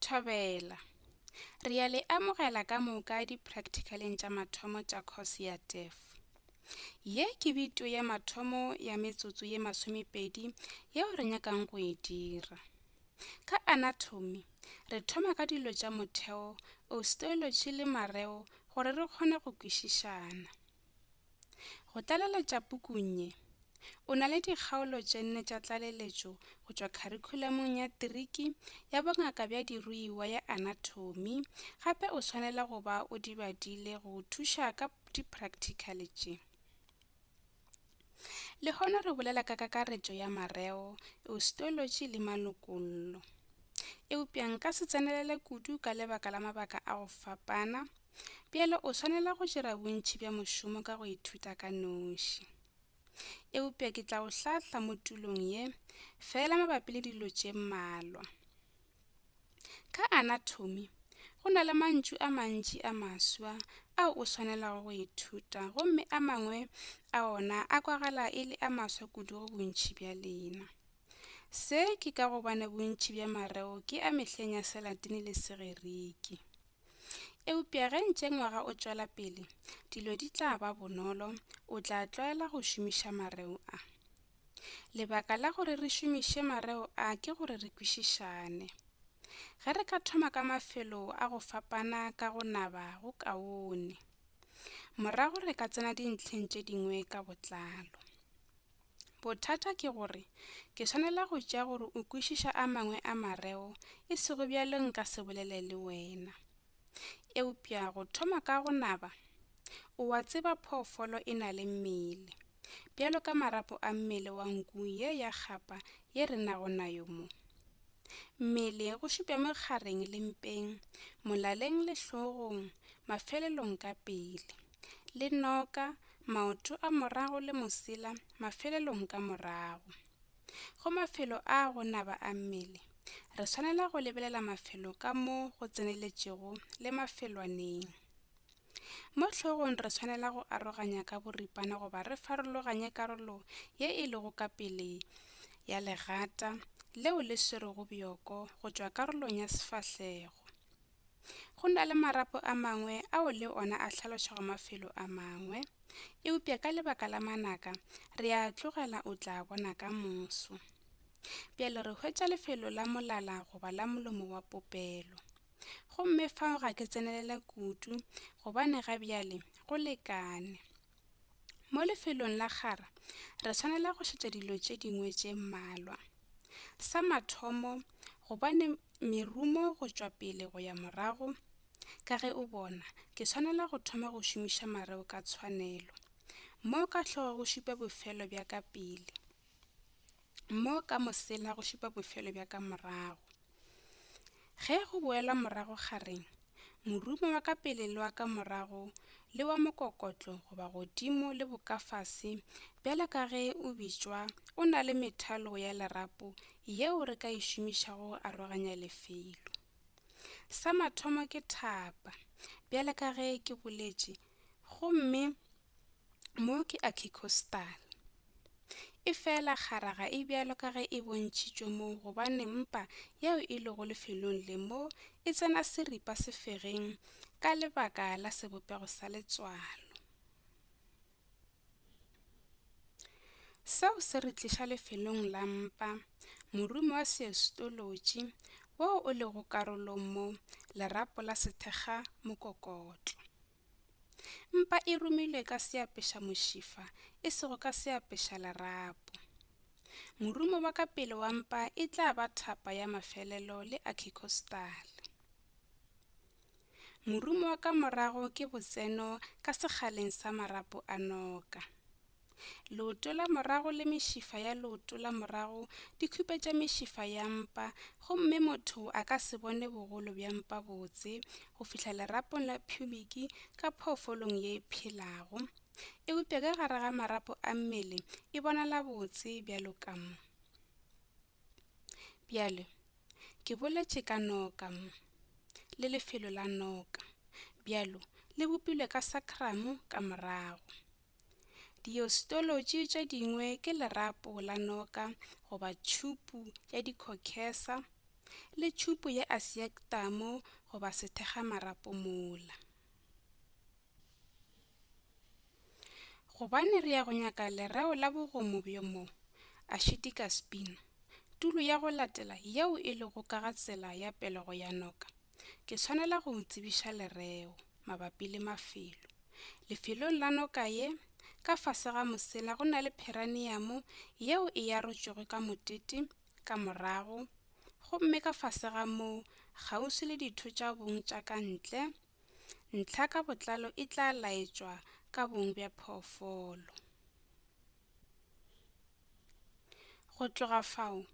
Thobela. Re a le amogela ka moka dipracticaleng tša mathomo tša course ya TEF. Ye ke bito ya mathomo ya metsotso ye masomepedi yeo re nyakang go e dira. Ka anatomy, re thoma ka dilo tša motheo, osteology le mareo gore re kgone go kwešišana. Go tlaleletša pukung ye, o na le dikgaolo tše nne tša tlaleletšo go tšwa kharikhulamong ya Triki ya Bongaka bja Diruiwa ya Anatomi gape o swanela go ba o di badile go o thuša ka diprakthikhale tše. Lehono re bolela ka kakaretšo ya mareo, eustolotši le malokollo. Eupša nka se tsenelele kudu ka lebaka la mabaka a go fapana. Bjale o swanela go dira bontši bja mošomo ka go ithuta ka noši. Eupša ke tla o hlahla mo tulong ye feela mabapi le dilo tše mmalwa. Ka anatomy, go na le mantšu a mantši a maswa ao o swanelago go ithuta gomme a mangwe a ona a kwagala e le a maswa kudu go bontši bja lena. Se ke ka gobane bontši bja mareo ke a mehleng ya Selatine le Segerike. Eupša ge ntše ngwaga o tšwela pele, dilo di tla ba bonolo, o tla tlwaela go šomiša mareo a. Lebaka la gore re šomiše mareo a ke gore re kwešišane. Ge re ka thoma ka mafelo a go fapana ka go naba go kaone. Morago re ka tsena dintlheng tše dingwe ka botlalo. Bothata ke gore ke swanela go tšea gore o kwešiša a mangwe a mareo e sego bjalo nka se bolele le wena. Eupša go thoma ka go naba, o a tseba phoofolo e na le mmele, bjalo ka marapo a mmele wa nku ye ya kgapa ye re nago nayo mo. Mmele go šupša mo kgareng le mpeng, molaleng le hlogong, mafelelong ka pele. Le noka, maoto a morago le mosela, mafelelong ka morago. Go mafelo a go naba a mmele, re swanela go lebelela mafelo ka mo go tseneletšego le mafelwaneng. Mo hlogong re swanela go aroganya ka boripana goba re farologanye karolo ye e lego ka pele ya legata leo le swerego bjoko go tšwa karolong ya sefahlego. Go na le marapo a mangwe ao le ona a hlalošago mafelo a mangwe, eupša ka lebaka la manaka re a tlogela o tla bona ka moso. Bjale re hwetša lefelo la molala goba la molomo wa popelo. Gomme fao ga ke tsenelele kudu gobane ga bjale go lekane. Mo lefelong la kgara re swanela go šetša dilo tše dingwe tše mmalwa. Sa mathomo, gobane merumo go tšwa pele go ya morago, ka ge o bona, ke swanela go thoma go šomiša mareo ka tshwanelo. Mo ka hlogo go šupa bofelo bja ka pele, mo ka mosela go šupa bofelo bja ka morago. Ge go boelwa morago kgareng, morumo wa ka pele le wa ka morago le wa mokokotlo goba godimo le bokafase bjalo ka ge o bitšwa o na le methalo ya lerapo yeo re ka e šomišago go aroganya lefelo. Sa mathomo ke thapa, bjalo ka ge ke boletše, gomme Mo ke Archicostal. Efela kgaraga e bjalo ka ge e bontšhitšwe mo gobane mpa yeo e lego lefelong le mo e tsena seripa sefegeng ka lebaka la sebopego sa letswalo. Seo se re tliša lefelong la mpa, morumo wa seestolotši wo o lego karolong mo, lerapo la sethekga mokokotlo. Mpa e rumilwe ka seapešamošifa, e sego ka seapešalerapo. Morumo wa ka pele wa mpa e tla ba thapa ya mafelelo le akhikostale. Morumo wa ka morago ke botseno ka sekgaleng sa marapo a noka. Leoto la morago le mešifa ya leoto la morago di khupetša mešifa ya mpa gomme motho a ka se bone bogolo bja mpa botse go fihla lerapong la pubic ka phoofolong ye e phelago, eupša ka gare ga marapo a mmele e bonala botse bjalo ka mo. Bjale, ke boletše ka noka mo, le lefelo la noka, bjalo le bopilwe ka sacrum ka morago. Diostolotši tše dingwe ke lerapo la noka goba tšhupu ya dikhokhesa. Le tšhupu ya asiaktamo goba sethekgamarapo mola. Gobane re ya go nyaka lereo la bogomo bjo mo, a šitika Spina, tulo ya go latela yeo e lego ka ga tsela ya pelego ya noka, ke swanela go o tsebiša lereo, mabapi le mafelo. Lefelong la noka ye, ka fase ga mosela go na le pheraniamo yeo e arotšwego ka motete ka morago, gomme ka fase ga moo, kgauswi le ditho tša bong tša ka ntle, ntlha ka botlalo e tla laetšwa ka bong bja phoofolo. Go tloga fao,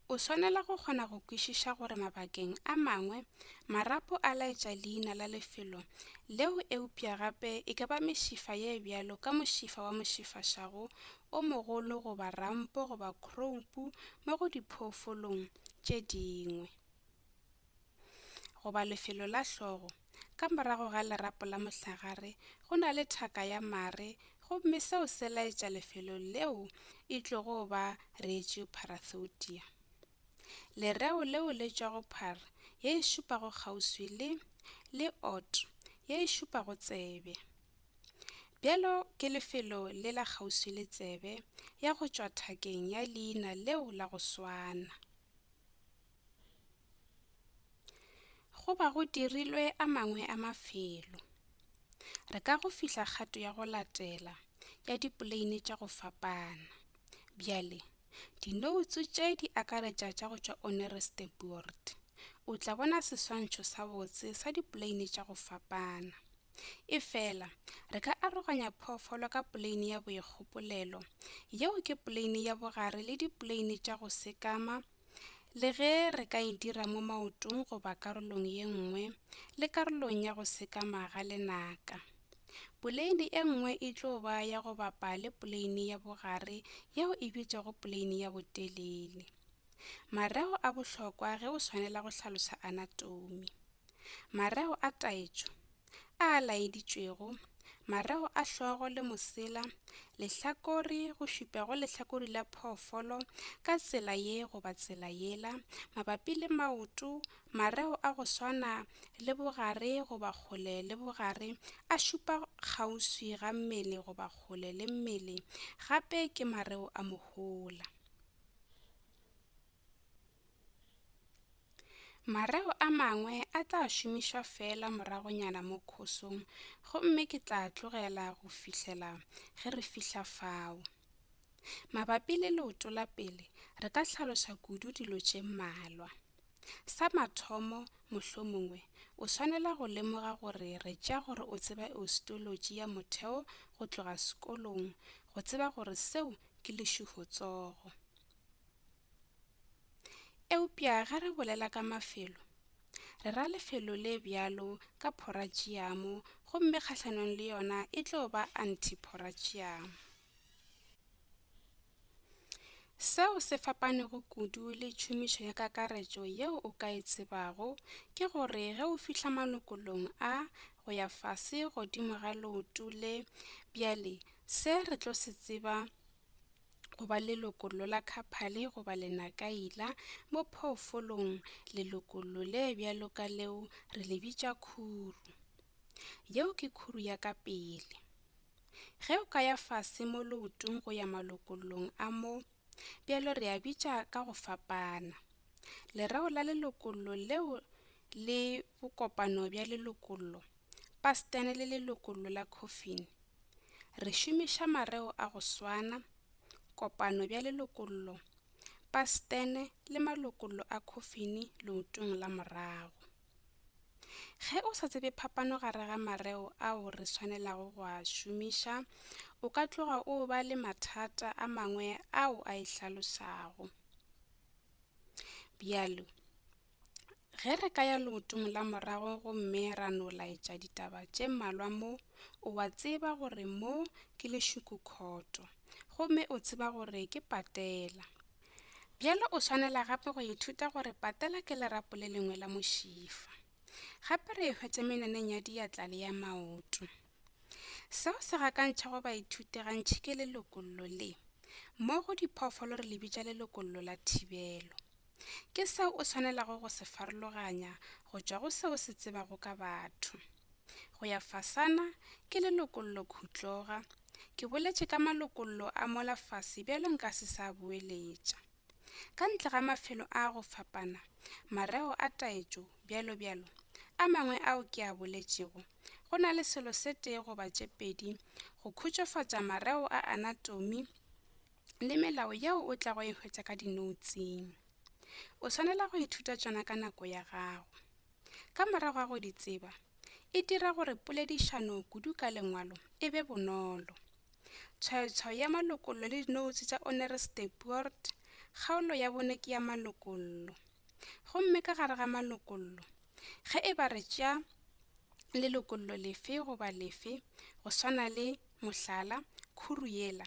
o swanela go kgona go kwešiša gore mabakeng a mangwe marapo a laetša leina la lefelo leo eupša gape e ka ba mešifa ye bjalo ka mošifa wa mošifašago o mogolo goba rampo goba kroupu mo go diphoofolong tše dingwe. Goba lefelo la hlogo, ka morago ga lerapo la mohlagare go na le thaka ya mare gomme seo se laetša lefelo leo e tlogo ba regio parathotia. Lereo leo le tšwa go par ye e šupago kgauswi le, le ot ye e šupago tsebe. Bjalo ke lefelo le la kgauswi le tsebe ya go tšwa thakeng ya leina leo la go swana. Go ba go dirilwe a mangwe a mafelo. Re ka go fihla kgato ya go latela ya dipoleine tša go fapana. Bjale, dinoutsu tše di akaretša tša go tšwa Onderstepoort. O tla bona seswantšho sa botse sa dipoleine tša go fapana. Efela, re ka aroganya phoofolo ka poleine ya boikgopolelo, yeo ke poleine ya bogare le dipoleine tša go sekama, le ge re ka e dira mo maotong goba karolong ye nngwe le karolong ya go sekama ga lenaka. Poleine e nngwe e tlo ba ya go bapa le poleine ya bogare yeo e bitšwago poleine ya botelele. Mareo a bohlokwa ge o swanela go hlalosa anatomi. Mareo a taetšo a a laeditšwego, mareo a hlogo le mosela, lehlakore go šupa go lehlakore la phoofolo ka tsela ye goba tsela yela, mabapi le maoto, mareo a go swana le bogare goba kgole le bogare a šupa kgauswi ga mmele goba kgole le mmele, gape ke mareo a mohola. Mareo a mangwe a tla šomišwa feela moragonyana mo khosong gomme ke tla tlogela go fihlela ge re fihla fao. Mabapi le leoto la pele re ka hlaloša kudu dilo tše mmalwa. Sa mathomo, mohlomongwe, o swanela go lemoga gore re tšea gore o tseba osteology ya motheo go tloga sekolong go tseba gore seo ke lešuhotsogo. Eupša ge re bolela ka mafelo, re ra lefelo le bjalo ka phoratšiamo gomme kgahlanong le yona e tlo ba antiphoratšiamo. Seo se fapanego kudu le tšhomišo ya kakaretšo yeo o ka e tsebago ke gore ge o fihla malokolong a go ya fase godimo ga leoto le bjale se re tlo se tseba goba lelokollo la khaphale goba lenakaila mo phoofolong, lelokollo le bjalo ka leo re le bitša khuru. Yeo ke khuru ya ka pele. Ge o ka ya fase mo leotong go ya malokollong a mo, bjalo re a bitša ka go fapana. Lereo la lelokollo leo le bokopano bja lelokollo, pastene le lelokollo la khofini, Re šomiša mareo a go swana, kopano bja lelokollo, pastene le malokollo a khofini leotong la morago. Ge o sa tsebe phapano gare ga mareo ao re swanelago go a šomiša, o ka tloga o ba le mathata a mangwe ao a e hlalosago. Bjalo, Ge re ka ya leotong la morago gomme ra no laetša ditaba tše mmalwa mo, o a tseba gore mo ke lešukukhoto, gomme o tseba gore ke patela. Bjale o swanela gape go ithuta gore patela ke lerapo le lengwe la mošifa. Gape re e hwetša menwaneng ya diatla le ya maoto. Seo se gakantšhago baithuti gantši ke lelokollo le. Mo go diphoofolo re le bitša lelokollo la thibelo. Ke seo o swanelago go se farologanya go tšwa go seo o se tsebago ka batho. Go ya fasana ke lelokollo khutloga. Ke boletše ka malokollo a mola fase bjalo nka se sa a boeletša. Ka ntle ga mafelo a a go fapana, mareo a taetšo, bjalo bjalo, a mangwe ao ke a boletšego, go na le selo se tee goba tše pedi go khutšofatša mareo a anatomi le melao yeo o tlago e hwetša ka dinoutseng. O swanela go ithuta tšona ka nako ya gago. Ka morago ga go di tseba, e dira gore poledišano kudu ka lengwalo e be bonolo. Tshwayotshwayo ya malokollo le dinoutse tša Onderstepoort, Kgaolo ya bone ke ya malokollo. Gomme ka gare ga malokollo, ge e ba re tšea lelokollo lefe goba lefe, go swana le, mohlala, khuru yela,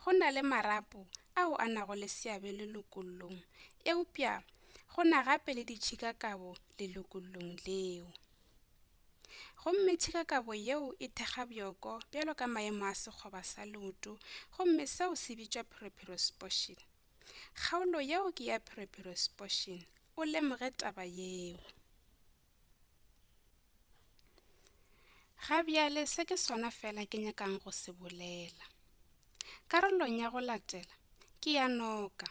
go na le marapo ao a nago le seabe lelokollong, eupša go na gape le ditšhikakabo lelokollong leo. Gomme tšhikakabo yeo e thekga bjoko bjalo ka maemo a sekgoba sa leoto gomme seo se bitšwa prepirospocion. Kgaolo yeo ke ya prepirospocion, o lemoge taba yeo. Ga bjale se ke sona feela ke nyakang go se bolela. Karolong ya go latela ke ya noka,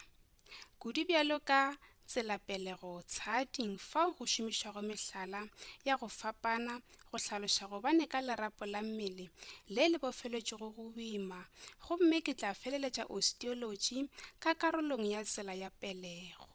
kudu bjalo ka tselapelego tshading fao go šomišwago mehlala ya go fapana go hlaloša gobane ka lerapo la mmele le le bofeletšego go boima gomme ke tla feleletša osteology ka karolong ya tsela ya pelego.